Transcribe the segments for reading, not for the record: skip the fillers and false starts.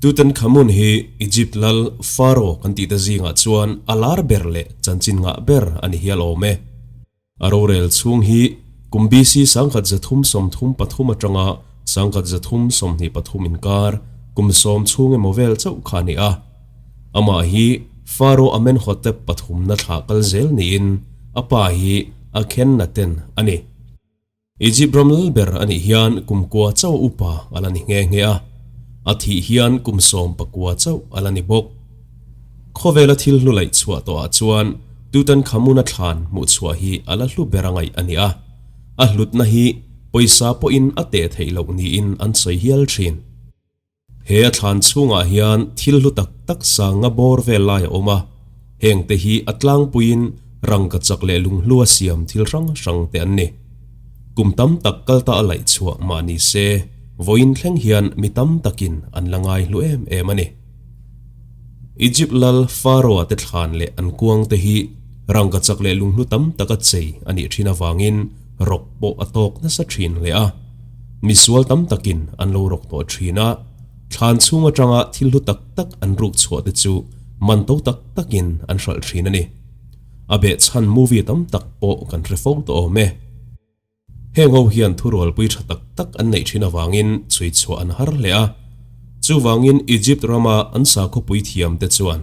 Tutankhamun hi Egypt lal Pharaoh kan tih te zingah chuan a lar ber leh chanchin ngah ber a ni hial awm e. A rorel chhung hi kum BC 1333 atanga 1323 inkar kum sawm chhung emaw vel chauh kha a ni a. Amah hi Pharaoh Amenhotep pathumna thlah kal zel niin a pa hi Akhenaten a ni. Egypt ram lal ber a nih hian kum kua chauh upa a la ni nghe nghe a, a thih hian kum 19 chauh a la ni bawk. Khawvela thil hlu laih chhuah tawhah chuan Tutankhamun-a thlan hmuh chhuah hi a la hlu ber a ngaih a ni a, a hlutna hi pawisa pawhin a teh theih loh niin an sawi hial thin. He a thlan chhungah hian thil hlu tak tak sanga bawr vel lai a awm a, hengte hi a tlangpuiin rangka chak leh lunghlu a siam thil hrang hrang te an ni. Kum tam tak kal ta a laih chhuah mah ni se, vawiin thleng hian mi tam takin an la ngai hlu em em a ni. Egypt lal Pharaoh-a te thlan leh an kuang te hi rangka chak leh lunghlu tam taka chei a nih thin avangin rawk pawh a tawk nasa thin hle a. Misual tam takin an lo rawk tawh thin a, thlan chhung atanga thil hlu tak tak an ruk chhuah te chu man to tak takin an hralh thin a ni. A behchhan movie tam tak pawh kan hre fo tawh awm e. Heng ho hian thurualpui tha tak tak an neih thin avangin chhui chhuah an har hle a. Chuvangin Egypt rama an sakhawpui thiam te chuan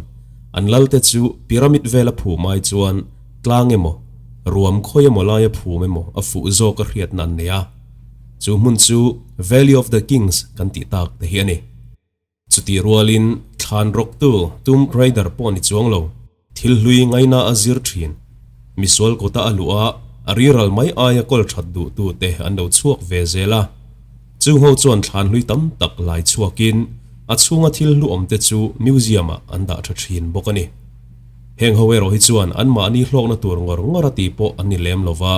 an lalte chu pyramid vela phum ai chuan tlang emaw, ruam khawi emaw laia phum emaw a fuh zawk a hriatna an nei a. Chu hmun chu Valley of the Kings kan tih tak te hi a ni. Chutih rualin thlan rawktu Tomb Raider pawh ni chuang lo, thil hlui ngaina a zir thin. Misual kawta a luh a, a riral mai aia kawl that duhtu te an lo chhuak ve zel a. Chungho chuan thlan hlui tam tak lai chhuakin a chhunga thil hlu awm te chu museum ah an dah tha thin bawk a ni. Heng ho erawh hi chuan anmahni hlawkna tur ngawr ngawr a tih pawh an ni lem lova,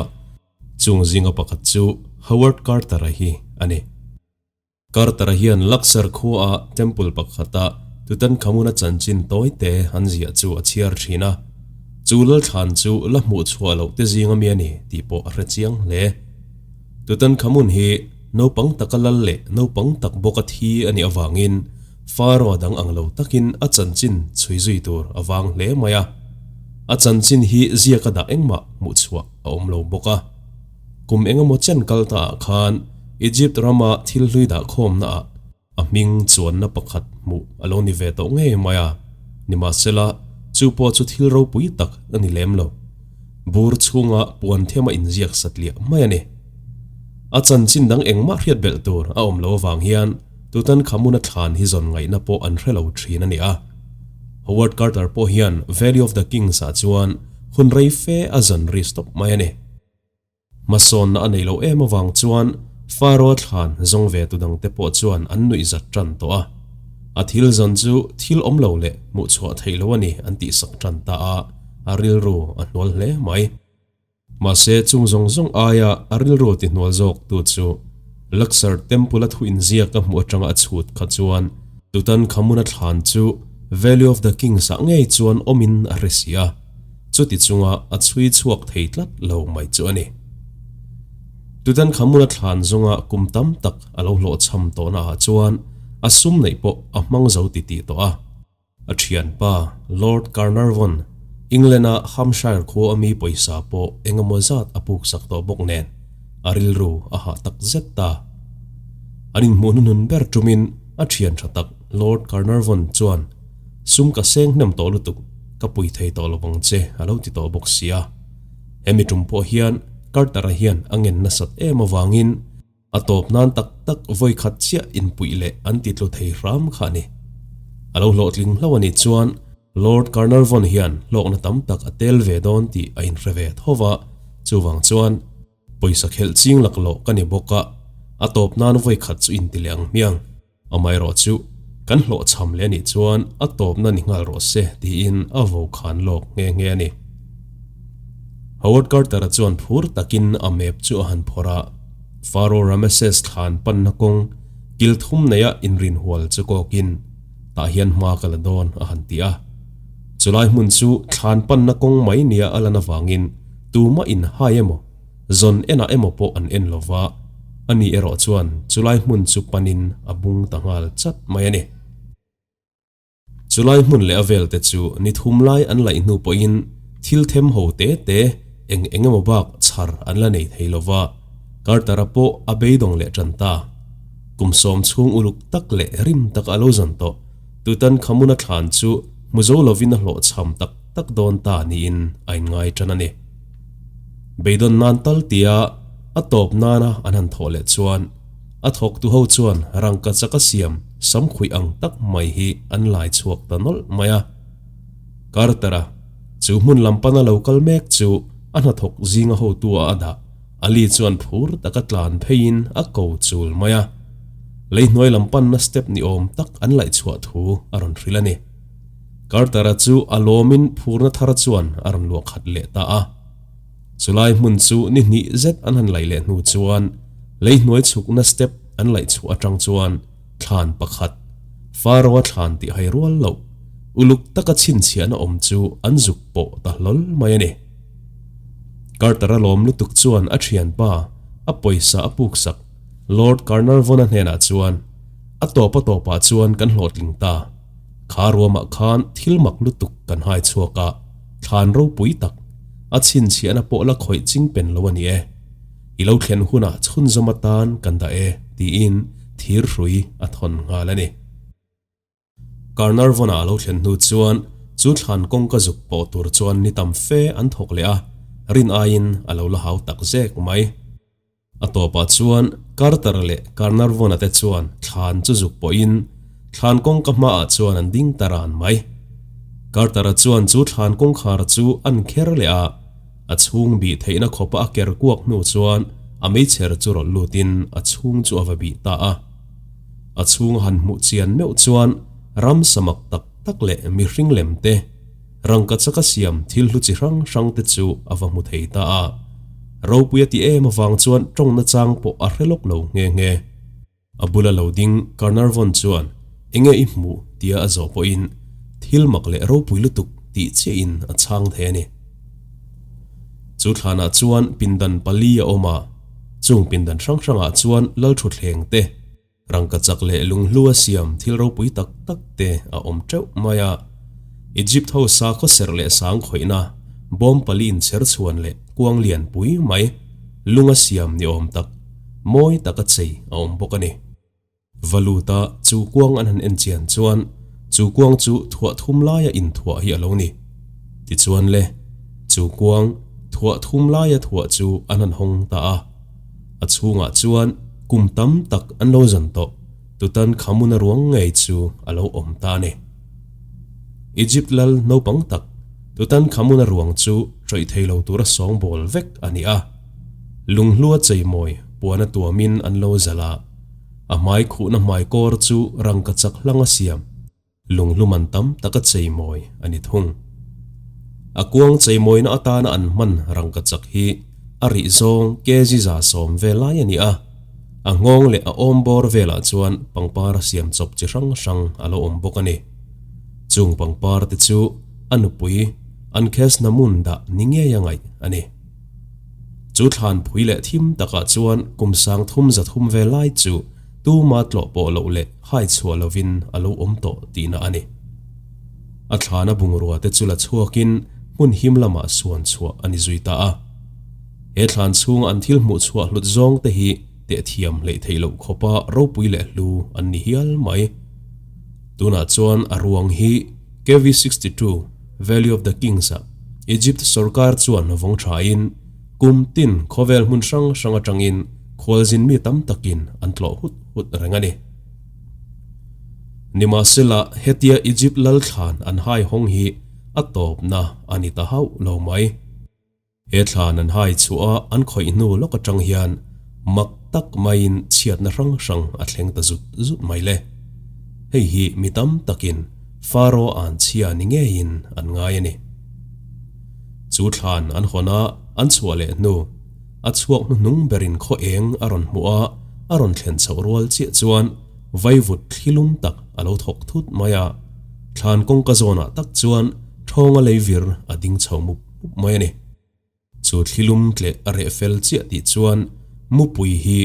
Chung zinga pakhat chu Howard Carter-a hi a ni. Carter-a hian Luxor khuaah temple pakhata Tutankhamun-a chanchin tawite an ziah chu a chhiar thin a, chu lalthlan chu la hmuh chhuah loh te zinga mi a ni tih pawh a hre chiang hle. Tutankhamun hi naupang taka lal leh naupang tak bawka thi a nih avangin Pharaoh dang ang lo takin a chanchin chhui zui tur a vang hle mai a. A chanchin hi ziaka dah engmah hmuh chhuah a awm lo bawk a. Kum engemaw chen kal ta ah khan Egypt rama thil hlui dah khawmna ah a hming chuanna pakhat hmuh a lo ni ve tawh ngei mai a, nimahsela chu pawh chu thil ropui tak a ni lem lo. Bur chhunga puan them a inziak satliah mai a ni. A chanchin dang engmah hriat belh tur a awm lo avang hian Tutankhamun-a thlan hi zawn ngaihna pawh an hre lo thin a ni a. Howard Carter pawh hian Valley of the Kings ah chuan hun rei fe a zan ri stop mai a ni. Hmasawnna a nei loh em avang chuan Pharaoh thlan zawng ve tu dangte pawh chuan an nuih zat tan tawh a. A thil zawn chu thil awm lo leh hmuh chhuah theih loh a ni an tihsak tan ta a, a rilru a hnual hle mai. Mahse chung zawng zawng aia a rilru ti hnual zawk tu chu Luxor Temple a thu inziak a hmuh atanga a chhut kha chuan Tutankhamun-a thlan chu Valley of the Kings ah ngei chuan awmin a hre si a, chuti chunga a chhui chhuak thei tlat lo mai chu a ni. Tutankhamun-a thlan zawnga kum tam tak a lo hlawhchham tawhna ah chuan a sum neih pawh a hmang zo titih tawh a. A thianpa Lord Carnarvon, England-a Hampshire khua ami pawisa pawh engemaw zat a puksak tawh bawk nen a rilru a hah tak zet ta. An inhmuh hnuhnun ber tumin a thian tha tak Lord Carnarvon chuan Sum ka seng hnem tawh lutuk, ka pui thei tawh lo vang che a lo ti tawh bawk sia. Hemi tum pawh hian Carter-a hian a ngen nasat em avangin A tawp nan tak tak vawi khat chiah inpuih leh an ti tlu thei hram kha a ni. A lo hlawhtling hlo a nih chuan Lord Carnarvon hian hlawkna tam tak a tel ve dawn tih a inhre ve tho va, chuvang chuan pawisa khelh ching laklawh ka ni bawk a, a tawp nan vawi khat chu inti leh ang hmiang. Amaherawh chu kan hlawhchham leh a nih chuan a tawpna ni nghal rawh se tiin a vo khan lawk nghe nghe a ni. Howard Carter-a chuan phur takin a map chu a han phawrh a, Pharaoh Rameses thlan panna kawng kil thum neia inrinhual chu kawkin tah hian hma ka la dawn a han ti a. Chulai hmun chu thlan panna kawng mai nia a lan avangin tumah inhai emaw Zawn enah emaw pawh an en lo va, ani erawh chuan chulai hmun chu panin a bung ta nghal chat mai a ni. Chulai hmun leh a vel te chu ni thum lai an laih hnu pawhin thil them ho te te eng eng emaw bak chhar an la nei thei lo va, Carter-a pawh a beidawng leh tan ta. Kum sawm chhung uluk tak leh rim tak a lo zan tawh. Tutankhamuna thlan chu hmu zo lovin a hlawhchham tak tak dawn ta niin a inngai tan a ni. Beidawn nan tal tia a tawp nana an han thawh leh chuan a thawktu ho chuan rangka chaka siam samkhuih ang tak mai hi an lai chhuak ta nawlh mai a. Carter-a chu hmun lam pana lo kal mek chu a hnathawk zinga hotu a a dah. Ali chuan phur taka tlan pheiin a ko chul mai a. Lei hnuai lam panna step ni awm tak an laih chhuah thu a rawn hrilh a ni. Carter-a chu a lawmin phurna thar chuan a rawn luah khat leh ta a. Chulai hmun chu ni hnih zet an han laih leh hnu chuan lei hnuai chhukna step an laih chhuah atang chuan thlan pakhat, Pharaoh-a thlan tih hai rual loh, uluk taka chhinchhiahna awm chu an zuk pawh ta hlawl mai a ni. Carter-a lawm lutuk chuan a thianpa a pawisa a puksak Lord Carnarvon-a hnenah chuan, A tawp a tawpah chuan kan hlawhtling ta. Kha ruamah khan thil mak lutuk kan hai chhuak a, thlan ropui tak, a chhinchhiahna pawh la khawih ching pen lo a ni e. I lo thlen hunah chhunzawm atan kan dah e, tiin thir hrui a thawn nghal a ni. Carnarvon-a a lo thlen hnu chuan chu thlan kawngka zuk pawh tur chuan ni tam fe an thawk leh a, rin aiin a lo la hau tak zek mai. A tawpah chuan Carter leh Carnarvon-a te chuan thlan chu zuk pawhin thlan kawngka hmaah chuan an ding ta ran mai. Carter-a chuan chu thlan kawngkhar chu an kher leh a, a chhung bih theihna khawpa a ker kuak hnu chuan a meichher chu rawlh lutin a chhung chu a va bih ta a. A chhung a han hmuh chian meuh chuan ram samak tak tak leh mihring lem te, Rangka chaka siam thil hlu chi hrang hrang te chu a va hmu thei ta a. Ropui a ti em avang chuan tawng nachang pawh a hre lawk lo nghe nghe. A bula lo ding Carnarvon chuan enge i hmuh tia a zawh pawhin thil mak leh ropui lutuk tih chiahin a chhang thei a ni. Chu thlanah chuan pindan pali a awm a, chung pindan hrang hrangah chuan lalthutthleng te, Rangka chak leh lunghlua siam thil ropui tak tak te a awm teuh mai a. Egypt ho sakhaw serh leh sang khawihna bawm pali inchher chhuan leh kuang lian pui mai lunga siam ni awm tak, mawi taka chei a awm bawk a ni. Valuta chu kuang an han en chian chuan chu kuang chu thuah thum laia inthuah hi a lo ni. Tichuan le, chu kuang thuah thum laia thuah chu an han hawng ta a. A chhungah chuan kum tam tak an lo zan tawh, Tutankhamuna ruang ngei chu a lo awm ta a ni. Egypt lal naupang tak Tutankhamuna ruang chu ṭawih thei lo tura sawngbawl vek a ni a. Lunghlua cheimawi puana tuamin an lo zalh a, a hmai khuhna hmaikawr chu rangkachak hlanga siam. Lunghlum an tam tak a cheimawi a ni thung. A kuang cheimawina atana an hman rangkachak hi a rih zawng kg 110 vel lai a ni a, a nghawng leh a awm bawr velah chuan pangpar a siam chawp chi hrang hrang a lo awm bawk a ni. Chung pangpar te chu a nupui Ankhesenamun dah ni ngei a ngaih a ni. Chu thlan phui leh thim takah chuan kum sang thum 300 vel lai chu Tuma tlawh pawh loh leh hai chhuah lovin a lo awm tawh tihna a ni. A thlana bungrua te chu la chhuakin hmun him lamah suan chhuah a ni zui ta a. He thlan chhunga an thil hmuh chhuah hlut zawng te hi tehthiam hleih theih loh khawpa ropui leh hlu an ni hial mai. Tunah chuan a ruang hi KV 62, Valley of the Kings ah Egypt sorkar chuan vawng thain Kum tin khawvel hmun hrang hrang atangin khualzin mi tam takin an tlawh hut hut reng a ni. Nimahsela, hetia Egypt lal thlan an hai hawng hi a tawpna a ni ta hauh lo mai. He thlan an hai chhuah a an khawih hnu lawk atang hian mak tak maiin chhiatna hrang hrang a thleng ta zut zut mai le. Hei hi mi tam takin Pharaoh an chhia ni ngeiin an ngai a ni. Chu thlan an hawn a, an chhuah leh hnu, a chhuak hnuhnung berin khaw eng a rawn hmuh a, a rawn thlen chhoh rual chiah chuan vaivut thlilum tak a lo thawk thut mai a. Thlan kawngka zawnah tak chuan thawnga leivir a ding chho mup mup mai a ni. Chu thlilum tleh a reh fel chiah tih chuan mupui hi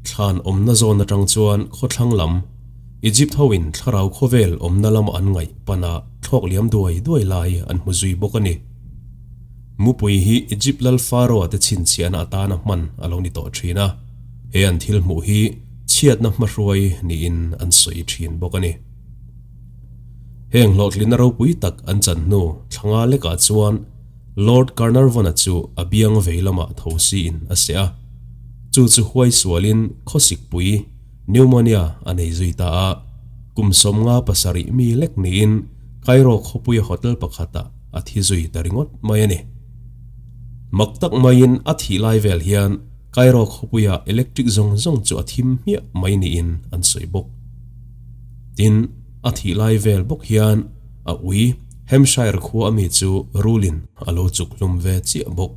thlan awmna zawn atang chuan khawthlang lam. Egypt hoin thlarau khawvel awmna lama an ngaih pana thlawk liam duai duai lai an hmu zui bawk a ni. Mupui hi Egypt lal Pharaoh-a te chhinchhiahna atana hman a lo ni tawh thin a, he an thil hmuh hi chhiatna hmahruai niin an sawi thin bawk a ni. Heng hlawhtlinna ropui tak an chan hnu thlanga lekah chuan Lord Carnarvon-a chu a biang vei lamah tho siin a seh a, chu chu huai sualin khawsikpui, pneumonia, a nei zui ta a, kum 57 mi lek niin Cairo khawpuia hotel pakhatah a thi zui ta ringawt mai a ni. Mak tak maiin a thih lai vel hian Cairo khawpuia electric zawng zawng chu a thim hmiah mai niin an sawi bawk. Tin, a thih lai vel bawk hian a ui Hampshire khua ami chu rulin a lo chuk hlum ve chiah bawk.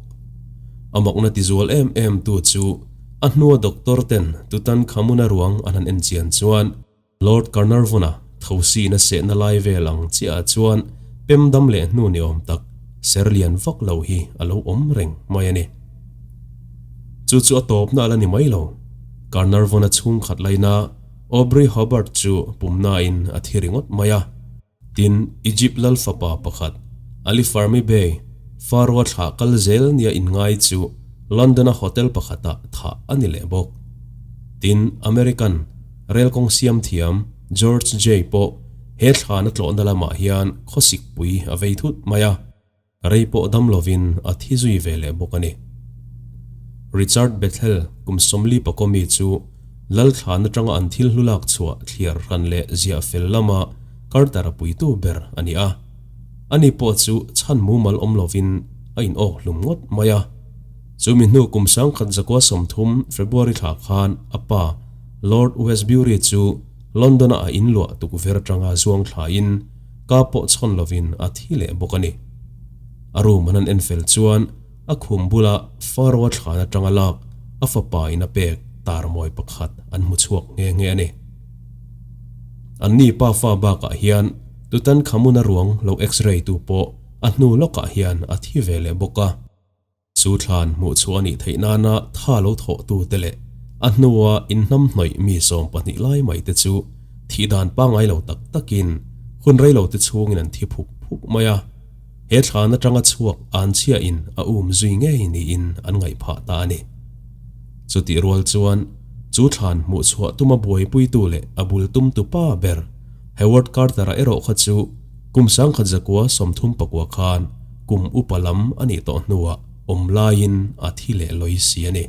A makna tizual em em tu chu a hnua doctor ten Tutankhamun-a ruang an han enchian chuan Lord Carnarvon-a thosina sehna lai vel ang chiahah chuan pem dam leh hnu ni awm tak ser lian vak lo hi a lo awm reng mai a ni. Chu chu a tawpna a la ni mai lo. Carnarvon-a chhungkhat laina Aubrey Hobart chu pumnain a thi ringawt mai a. Tin, Egypt lal fapa pakhat, Ali Fermi Bey, Pharaoh-a thlah kal zel nia inngai chu London-a hotel pakhatah thah a ni leh bawk. Tin, American rel kawng siam thiam George Jay pawh he thlana tlawhna lamah hian khawsikpui a vei thut mai a. Rei pawh dam lovin a thi zui ve leh bawk a ni. Richard Bethel kum 40 mi chu Lalthlan atanga an thil hlu lak chhuah thliar hran leh ziah fel lama Carter-a puitu ber a ni a. Ani pawh chu chhan mumal awm lovin a inawk hlum ngawt mai a. Chumi hnu kum 1930 February thla khan a pa Lord Westbury chu London-a a inluah tukver atanga zuang thlain Ka pawh chhawn lovin a thi leh bawk a ni. A room an han en fel chuan a khum bula Pharaoh-a thlan atanga lak a fapa in a pek tarmawi pakhat an hmu chhuak nghe nghe a ni. Anni pa fa bakah hian Tutankhamun-a ruang lo x-ray tu pawh a hnu lawkah hian a thi ve leh bawk a. Chu thlan hmuh chhuah a nih theih nana tha lo thawhtute leh a hnua inhnamhnawih mi 12 lai mai te chu thih dan pangngai lo tak takin hun rei lo te chhungin an thi phuk phuk mai a, he thlan atanga chhuak an chhiahin a um zui ngei niin an ngaih phah ta a ni. Chutih rual chuan chu thlan hmuh chhuah tuma buaipuitu leh a bul tumtu pa ber Howard Carter-a erawh kha chu Kum 1939 khan kum upa lam a nih tawh hnuah awm laiin a thi leh lawi si a ni.